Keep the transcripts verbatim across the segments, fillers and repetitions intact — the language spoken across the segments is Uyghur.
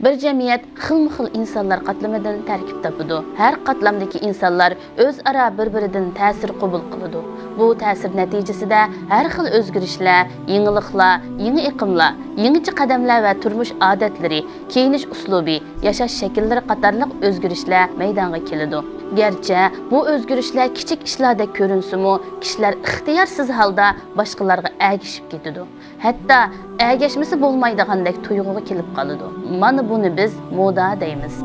بىر جەمئىيەت خىلمۇ خىل ئىنسانلار قاتلىمىدىن تەركىب تاپىدۇ. ھەر قاتلامدىكى ئىنسانلار ئۆزئارا بىر-بىرىدىن تەسىر قوبۇل قىلىدۇ. بۇ تەسىر نەتىجىسىدە ھەر خىل ئۆزگىرىشلەر، يېڭىلىقلار، يېڭى ئېقىملار، يېڭىچە قەدەملەر ۋە تۇرمۇش ئادەتلىرى، كىيىنىش ئۇسلۇبى، ياشاش شەكىللىرى قاتارلىق ئۆزگىرىشلەر مەيدانغا كېلىدۇ. گەرچە بۇ ئۆزگىرىشلەر كىچىك ئىشلاردەك كۆرۈنسىمۇ، كىشىلەر ئىختىيارسىز ھالدا باشقىلارغا ئەگىشىپ كېتىدۇ. ھەتتا ئەگەشمىسە بولمايدىغاندەك تۇيغۇغا كېلىپ قالىدۇ. مانا بۇنى بىز مودا دەيمىز.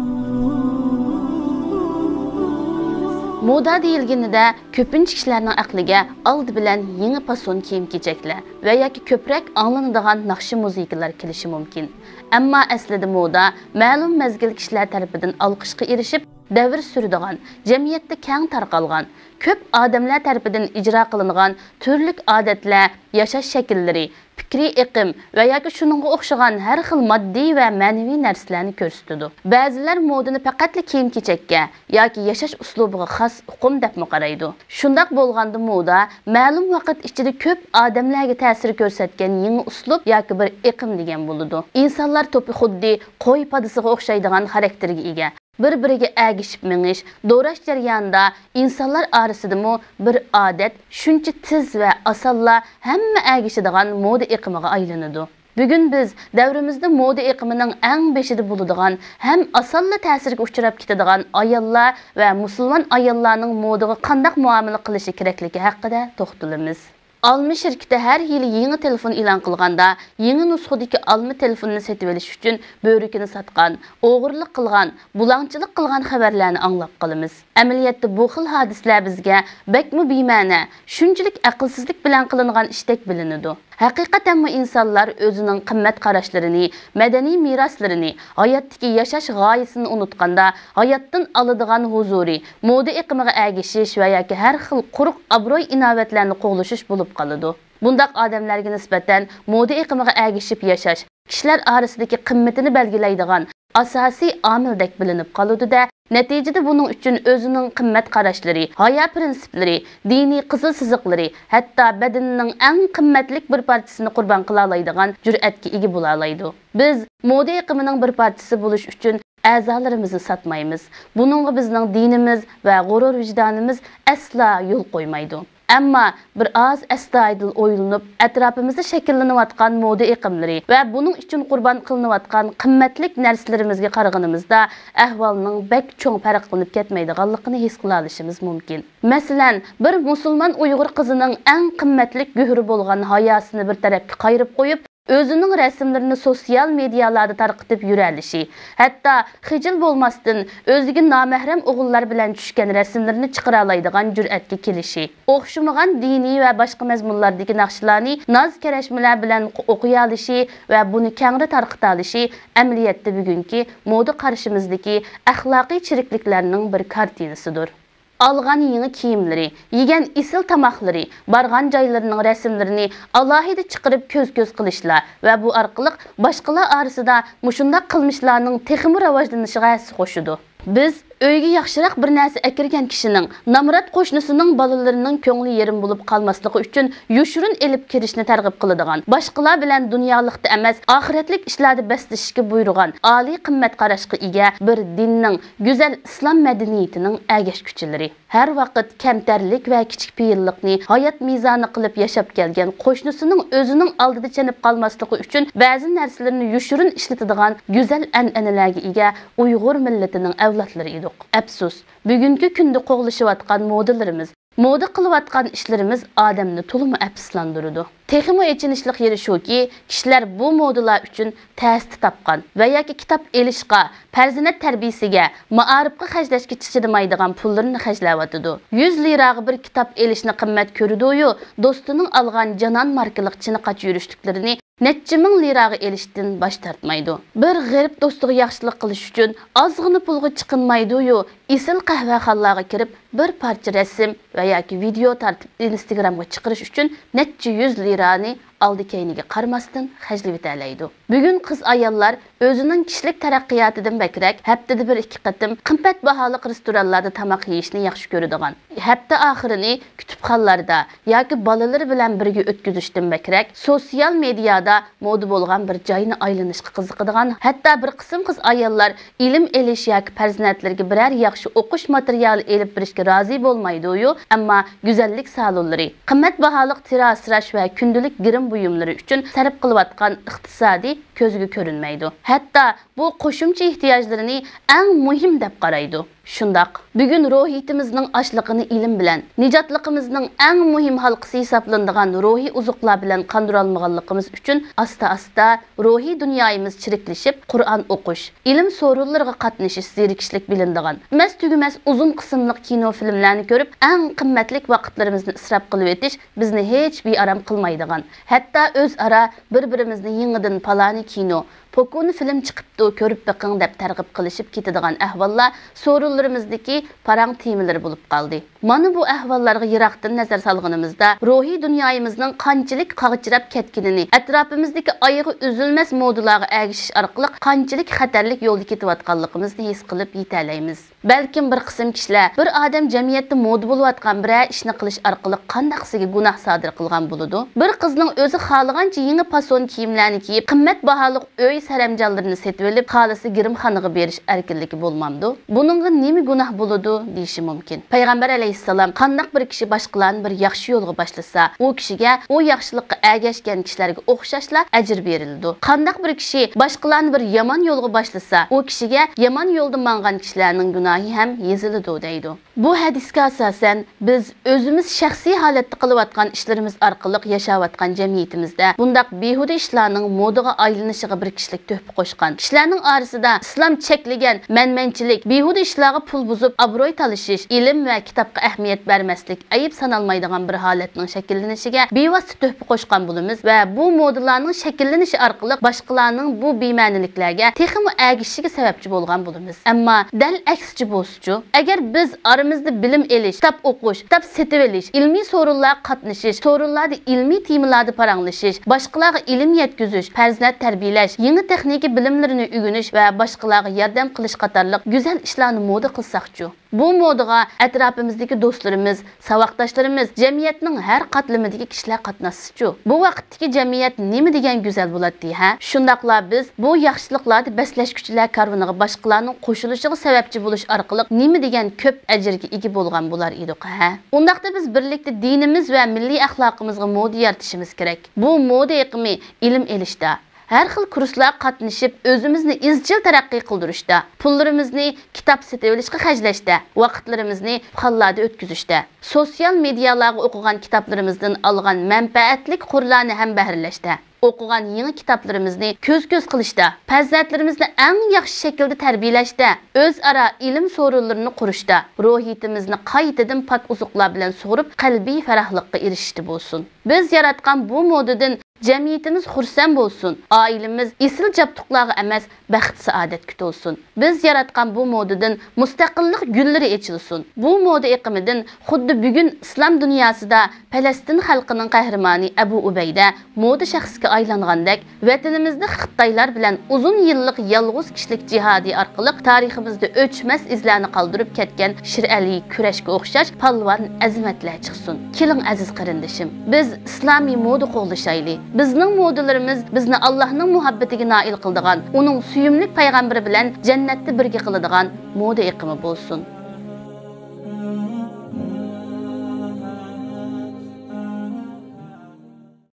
مودا دېيىلگىنىدە كۆپىنچە كىشىلەرنىڭ ئەقلىگە ئالدى بىلەن يېڭى پاسون كىيىم-كېچەكلەر ۋە ياكى كۆپرەك ئاڭلىنىدىغان ناخشا-مۇزىكىلار كېلىشى مۇمكىن. ئەمما ئەسلىدە مودا مەلۇم مەزگىل كىشىلەر تەرىپىدىن ئالقىشقا ئېرىشىپ، دەۋر سۈرىدىغان، جەمئىيەتتە كەڭ تارقالغان، كۆپ ئادەملەر تەرىپىدىن ئىجرا قىلىنغان تۈرلۈك ئادەتلەر، ياشاش شەكىللىرى، پىكرىي ئېقىم ۋە ياكى شۇنىڭغا ئوخشىغان ھەر خىل ماددىي ۋە مەنىۋى نەرسىلەرنى كۆرسىتىدۇ. بەزىلەر مودىنى پەقەتلا كىيىم-كېچەككە ياكى ياشاش ئۇسلۇبىغا خاس ئۇقۇم دەپمۇ قارايدۇ. شۇنداق بولغاندا مودا مەلۇم ۋاقىت ئىچىدە كۆپ ئادەملەرگە تەسىر كۆرسەتكەن يېڭى ئۇسلۇب ياكى بىر ئېقىم دېگەن بولىدۇ. ئىنسانلار توپى خۇددى قوي پادىسىغا ئوخشايدىغان خاراكتېرگە ئىگە. بىر-بىرىگە ئەگىشىپ مېڭىش، دوراش جەريانىدا ئىنسانلار ئارىسىدىمۇ بىر ئادەت، شۇنچە تېز ۋە ئاسانلا ھەممە ئەگىشىدىغان مودا ئېقىمىغا ئايلىنىدۇ. بۈگۈن بىز دەۋرىمىزدە مودا ئېقىمىنىڭ ئەڭ بېشىدا بولىدىغان ھەم ئاسانلا تەسىرگە ئۇچراپ كېتىدىغان ئاياللار ۋە مۇسۇلمان ئاياللارنىڭ مودىغا قانداق مۇئامىلە قىلىشى كېرەكلىكى ھەققىدە توختىلىمىز. ئالما شىركىتى ھەر يىلى يېڭى تېلېفون ئېلان قىلغاندا، يېڭى نۇسخىدىكى ئالما تېلېفونىنى سېتىۋېلىش ئۈچۈن بۆرىكىنى ساتقان، ئوغرىلىق قىلغان، بۇلاڭچىلىق قىلغان خەۋەرلەرنى ئاڭلاپ قالىمىز. ئەمەلىيەتتە بۇ خىل ھادىسىلەر بىزگە بەكمۇ بىمەنە، شۇنچىلىك ئەقىلسىزلىك بىلەن قىلىنغان ئىشتەك بىلىنىدۇ. ھەقىقەتەنمۇ ئىنسانلار ئۆزىنىڭ قىممەت قاراشلىرىنى، مەدەنىي مىراسلىرىنى، ھاياتتىكى ياشاش غايىسىنى ئۇنتقاندا، ھاياتتىن ئالىدىغان ھۇزۇرى مودا ئېقىمىغا ئەگىشىش ۋە ياكى ھەر خىل قۇرۇق ئابرۇي-ئىناۋەتلەرنى قوغلىشىش بولۇپ قالىدۇ. بۇنداق ئادەملەرگە نىسبەتەن مودا ئېقىمىغا ئەگىشىپ ياشاش كىشىلەر ئارىسىدىكى قىممىتىنى بەلگىلەيدىغان ئاساسىي ئامىلدەك بىلىنىپ قالىدۇ-دە، نەتىجىدە بۇنىڭ ئۈچۈن ئۆزىنىڭ قىممەت قاراشلىرى، ھايا پىرىنسىپلىرى، دىنىي قىزىل سىزىقلىرى، ھەتتا بەدىنىنىڭ ئەڭ قىممەتلىك بىر پارچىسىنى قۇربان قىلالايدىغان جۈرئەتكە ئىگە بولالايدۇ. بىز مودا ئېقىمىنىڭ بىر پارچىسى بولۇش ئۈچۈن ئەزالىرىمىزنى ساتمايمىز. بۇنىڭغا بىزنىڭ دىنىمىز ۋە غۇرۇر ۋىجدانىمىز ئەسلا يول قويمايدۇ. ئەمما بىر ئاز ئەستايىدىل ئويلىنىپ، ئەتراپىمىزدا شەكىللىنىۋاتقان مودا ئېقىملىرى ۋە بۇنىڭ ئۈچۈن قۇربان قىلىنىۋاتقان قىممەتلىك نەرسىلىرىمىزگە قارىغىنىمىزدا، ئەھۋالنىڭ بەك چوڭ پەرقلىنىپ كەتمەيدىغانلىقىنى ھېس قىلالىشىمىز مۇمكىن. مەسىلەن، بىر مۇسۇلمان ئۇيغۇر قىزىنىڭ ئەڭ قىممەتلىك گۆھىرى بولغان ھاياسىنى بىر تەرەپكە قايرىپ قويۇپ، ئۆزىنىڭ رەسىملىرىنى سوتسىيال مېدىيالاردا تارقىتىپ يۈرەلىشى، ھەتتا خىجىل بولماستىن، ئۆزىگە نامەھرەم ئوغۇللار بىلەن چۈشكەن رەسىملىرىنى چىقىرالايدىغان جۈرئەتكە كېلىشى، ئوخشىمىغان دىنىي ۋە باشقا مەزمۇنلاردىكى ناخشىلارنى ناز-كەرەشمىلەر بىلەن ئوقۇيالىشى ۋە بۇنى كەڭرى تارقىتالىشى ئەمەلىيەتتە بۈگۈنكى مودا قارىشىمىزدىكى ئەخلاقىي چىرىكلىكلەرنىڭ بىر كارتىنىسىدۇر. ئالغان يېڭى كىيىملىرى، يېگەن ئېسىل تاماقلىرى، بارغان جايلىرىنىڭ رەسىملىرىنى ئالاھىدە چىقىرىپ كۆز-كۆز قىلىشلار ۋە بۇ ئارقىلىق باشقىلار ئارىسىدا مۇشۇنداق قىلمىشلارنىڭ تېخىمۇ راۋاجلىنىشىغا ھەسسە قوشىدۇ. بىز ئۆيگە ياخشىراق بىر نەرسە ئەكىرگەن كىشىنىڭ نامرات قوشنىسىنىڭ بالىلىرىنىڭ كۆڭلى يېرىم بولۇپ قالماسلىقى ئۈچۈن يوشۇرۇن ئېلىپ كىرىشنى تەرغىب قىلىدىغان، باشقىلار بىلەن دۇنيالىقتا ئەمەس، ئاخىرەتلىك ئىشلاردا بەسلىشىشكە بۇيرۇغان ئالىي قىممەت قاراشقا ئىگە بىر دىننىڭ گۈزەل ئىسلام مەدەنىيىتىنىڭ ئەگەشكۈچىلىرى. ھەر ۋاقىت كەمتەرلىك ۋە كىچىك پېئىللىقنى ھايات مىزانى قىلىپ ياشاپ كەلگەن، قوشنىسىنىڭ ئۆزىنىڭ ئالدىدا چېنىپ قالماسلىقى ئۈچۈن بەزى نەرسىلىرىنى يوشۇرۇن ئىشلىتىدىغان گۈزەل ئەنئەنىلەرگە ئىگە ئۇيغۇر مىللىتىنىڭ ئەۋلادلىرى ئىدۇق. ئەپسۇس، بۈگۈنكى كۈندە قوغلىشىۋاتقان مودىلىرىمىز، مودا قىلىۋاتقان ئىشلىرىمىز ئادەمنى تولىمۇ ئەپسۇسلاندۇرىدۇ. تېخىمۇ ئېچىنىشلىق يېرى شۇكى، كىشىلەر بۇ مودىلار ئۈچۈن تەستە تاپقان ۋە ياكى كىتاب ئېلىشقا، پەرزەنت تەربىيىسىگە، مائارىپقا خەجلەشكە چىدىمايدىغان پۇللىرىنى خەجلەۋاتىدۇ. يۈز لىراغا بىر كىتاب ئېلىشنى قىممەت كۆرىدۇيۇ، دوستىنىڭ ئالغان جانان ماركىلىق چىنىقاچ يۈرۈشلۈكلىرىنى نەچچە مىڭ لىراغا ئېلىشتىن باش تارتمايدۇ. بىر غېرىب دوستىغا ياخشىلىق قىلىش ئۈچۈن ئازغىنا پۇلغا چىقىنمايدۇيۇ، ئېسىل قەھۋەخانىلارغا كىرىپ، بىر پارچە رەسىم ۋە ياكى ۋىدېئو تارتىپ ئىنستگرامغا چىقىرىش ئۈچۈن نەچچە يۈز لىرانى ئالدى-كەينىگە قارىماستىن خەجلىۋېتەلەيدۇ. بۈگۈن قىز-ئاياللار ئۆزىنىڭ كىشىلىك تەرەققىياتىدىن بەكرەك ھەپتىدە بىر-ئىككى قېتىم قىممەت باھالىق رېستورانلاردا تاماق يېيىشنى ياخشى كۆرىدىغان، ھەپتە ئاخىرىنى كۇتۇپخانىلاردا ياكى بالىلىرى بىلەن بىرگە ئۆتكۈزۈشتىن بەكرەك سوتسىيال مېدىيادا مودا بولغان بىر جاينى ئايلىنىشقا قىزىقىدىغان، ھەتتا بىر قىسىم قىز-ئاياللار ئىلىم ئېلىش ياكى پەرزەنتلىرىگە بىرەر ياخشى ئوقۇش ماتېرىيالى ئېلىپ بېرىشكە رازى بولمايدۇ-يۇ، ئەمما گۈزەللىك سالونلىرى، قىممەت باھالىق تېرە ئاسراش ۋە كۈندىلىك گىرىم بۇيۇملىرى ئۈچۈن سەرپ قىلىۋاتقان ئىقتىسادى كۆزگە كۆرۈنمەيدۇ. ھەتتا بۇ قوشۇمچە ئېھتىياجلىرىنى ئەڭ مۇھىم دەپ قارايدۇ. شۇنداق، بۈگۈن روھىيىتىمىزنىڭ ئاشلىقىنى ئىلىم بىلەن، نىجاتلىقىمىزنىڭ ئەڭ مۇھىم ھالقىسى ھېسابلىنىدىغان روھىي ئوزۇقلار بىلەن قاندۇرالمىغانلىقىمىز ئۈچۈن ئاستا-ئاستا روھىي دۇنيايىمىز چىرىكلىشىپ، قۇرئان ئوقۇش، ئىلىم سورۇنلىرىغا قاتنىشىش زېرىكىشلىك بىلىنىدىغان، تۈگىمەس-تۈگىمەس ئۇزۇن قىسىملىق كىنو-فىلىملەرنى كۆرۈپ، ئەڭ قىممەتلىك ۋاقىتلىرىمىزنى ئىسراپ قىلىۋېتىش بىزنى ھېچ بىئارام قىلمايدىغان، ھەتتا ئۆزئارا بىر-بىرىمىزنى يېڭىدىن پالانى كىنو، پوكۇنى فىلىم چىقىپتۇ، كۆرۈپ بېقىڭ دەپ تەرغىب قىلىشىپ كېتىدىغان ئەھۋاللار سورۇنلىرىمىزدىكى پاراڭ تېمىلىرى بولۇپ قالدى. مانا بۇ ئەھۋاللارغا يىراقتىن نەزەر سالغىنىمىزدا، روھىي دۇنيايىمىزنىڭ قانچىلىك قاغجىراپ كەتكىنىنى، ئەتراپىمىزدىكى ئايىغى ئۈزۈلمەس مودىلارغا ئەگىشىش ئارقىلىق قانچىلىك خەتەرلىك يولدا كېتىۋاتقانلىقىمىزنى ھېس قىلىپ يېتەلەيمىز. بەلكىم بىر قىسىم كىشىلەر، بىر ئادەم جەمئىيەتتە مودا بولۇۋاتقان بىرەر ئىشنى قىلىش ئارقىلىق قانداقسىگە گۇناھ سادىر قىلغان بولىدۇ؟ بىر قىزنىڭ ئۆزى خالىغانچە يېڭى پاسون كىيىملەرنى كىيىپ، قىممەت باھالىق ئۆي سەرەمجانلىرىنى سېتىۋېلىپ، خالىسا گىرىمخانىغا بېرىش ئەركىنلىكى بولمامدۇ؟ بۇنىڭغا نېمە گۇناھ بولىدۇ؟ دېيىشى مۇمكىن. پەيغەمبەر ئەلەيھىسسالام، قانداق بىر كىشى باشقىلارنى بىر ياخشى يولغا باشلىسا، ئۇ كىشىگە ئۇ ياخشىلىققا ئەگەشكەن كىشىلەرگە ئوخشاشلا ئەجىر بېرىلىدۇ. قانداق بىر كىشى باشقىلارنى بىر يامان يولغا باشلىسا، ئۇ كىشىگە يامان يولدا ماڭغان كىشىلەرنىڭ گۇناھى ھەم يېزىلىدۇ، دەيدۇ. بۇ ھەدىسكە ئاساسەن، بىز ئۆزىمىز شەخسىي ھالەتتە قىلىۋاتقان ئىشلىرىمىز ئارقىلىق ياشاۋاتقان جەمئىيىتىمىزدە بۇنداق بىھۇدە ئىشلارنىڭ مودىغا ئايلىنىشىغا بىر كىشىلىك تۆھپە قوشقان كىشىلەرنىڭ ئارىسىدا ئىسلام چەكلىگەن مەنمەنچىلىك، بىھۇدە ئىشلارغا پۇل بۇزۇپ ئابروي تالىشىش، ئىلىم ۋە كىتابقا ئەھمىيەت بەرمەسلىك ئەيىب سانالمايدىغان بىر ھالەتنىڭ شەكىللىنىشىگە بىۋاسىتە تۆھپە قوشقان بولىمىز ۋە بۇ مودىلارنىڭ شەكىللىنىشى ئارقىلىق باشقىلارنىڭ بۇ بىمەنىلىكلەرگە تېخىمۇ ئەگىشىشىگە سەۋەبچى بولغان بولىمىز. ئەمما دەل ئەكسىچە بولسىچۇ؟ ئەگەر بىز ئارىمىزدا بىلىم ئېلىش، كىتاب ئوقۇش، كىتاب سېتىۋېلىش، ئىلمىي سورۇنلارغا قاتنىشىش، سورۇنلاردا ئىلمىي تېمىلاردا پاراڭلىشىش، باشقىلارغا ئىلىم يەتكۈزۈش، پەرزەنت تەربىيەلەش، يېڭى تېخنىكا بىلىملىرىنى ئۆگىنىش ۋە باشقىلارغا ياردەم قىلىش قاتارلىق گۈزەل ئىشلارنى مودا قىلساقچۇ؟ بۇ مودىغا ئەتراپىمىزدىكى دوستلىرىمىز، ساۋاقداشلىرىمىز، جەمئىيەتنىڭ ھەر قاتلىمىدىكى كىشىلەر قاتناشسىچۇ؟ بۇ ۋاقىتتىكى جەمئىيەت نېمە دېگەن گۈزەل بولاتتى، ھە؟ شۇنداقلا بىز بۇ ياخشىلىقلاردا بەسلەشكۈچىلەر كارۋىنىغا باشقىلارنىڭ قوشۇلۇشىغا سەۋەبچى بولۇش ئارقىلىق نېمە دېگەن كۆپ ئەجىرگە ئىگە بولغان بولار ئىدۇق، ھە؟ ئۇنداقتا بىز بىرلىكتە دىنىمىز ۋە مىللىي ئەخلاقىمىزغا مودا يارىتىشىمىز كېرەك. بۇ مودا ئېقىمى ئىلىم ئېلىشتا، ھەر خىل كۇرسلارغا قاتنىشىپ، ئۆزىمىزنى ئىزچىل تەرەققىي قىلدۇرۇشتا، پۇللىرىمىزنى كىتاب سېتىۋېلىشقا خەجلەشتە، ۋاقىتلىرىمىزنى كۇتۇپخانىلاردا ئۆتكۈزۈشتە، سوتسىيال مېدىيالارغا ئوقۇغان كىتابلىرىمىزدىن ئالغان مەنپەئەتلىك قۇرلارنى ھەمبەھىرلەشتە، ئوقۇغان يېڭى كىتابلىرىمىزنى كۆز-كۆز قىلىشتا، پەرزەنتلىرىمىزنى ئەڭ ياخشى شەكىلدە تەربىيەلەشتە، ئۆزئارا ئىلىم سورۇنلىرىنى قۇرۇشتا، روھىيىتىمىزنى قايتىدىن پاك ئوزۇقلار بىلەن سۇغۇرۇپ، قەلبىي پەرەھلىققا ئېرىشىشتە بولسۇن. بىز ياراتقان بۇ مودىدىن جەمئىيىتىمىز خۇرسەن بولسۇن، ئائىلىمىز ئېسىل جابدۇقلارغا ئەمەس، بەخت-سائادەتكە تولسۇن. بىز ياراتقان بۇ مودىدىن مۇستەقىللىق گۈللىرى ئېچىلسۇن. بۇ مودا ئېقىمىدىن خۇددى بۈگۈن ئىسلام دۇنياسىدا پەلەستىن خەلقىنىڭ قەھرىمانى ئەبۇ ئۇبەيدە مودا شەخسكە ئايلانغاندەك، ۋەتىنىمىزدە خىتايلار بىلەن ئۇزۇن يىللىق يالغۇز كىشىلىك جىھادى ئارقىلىق تارىخىمىزدا ئۆچمەس ئىزلارنى قالدۇرۇپ كەتكەن شىرئەلى كۈرەشكە ئوخشاش پالۋان ئەزىمەتلەر چىقسۇن. كېلىڭ، ئەزىز قېرىندىشىم، بىز ئىسلامىي مودا قوغلىشايلى. بىزنىڭ مودىلىرىمىز بىزنى ئاللاھنىڭ مۇھەببىتىگە نائىل قىلىدىغان، ئۇنىڭ سۆيۈملۈك پەيغەمبىرى بىلەن جەننەتتە بىرگە قىلىدىغان مودا ئېقىمى بولسۇن.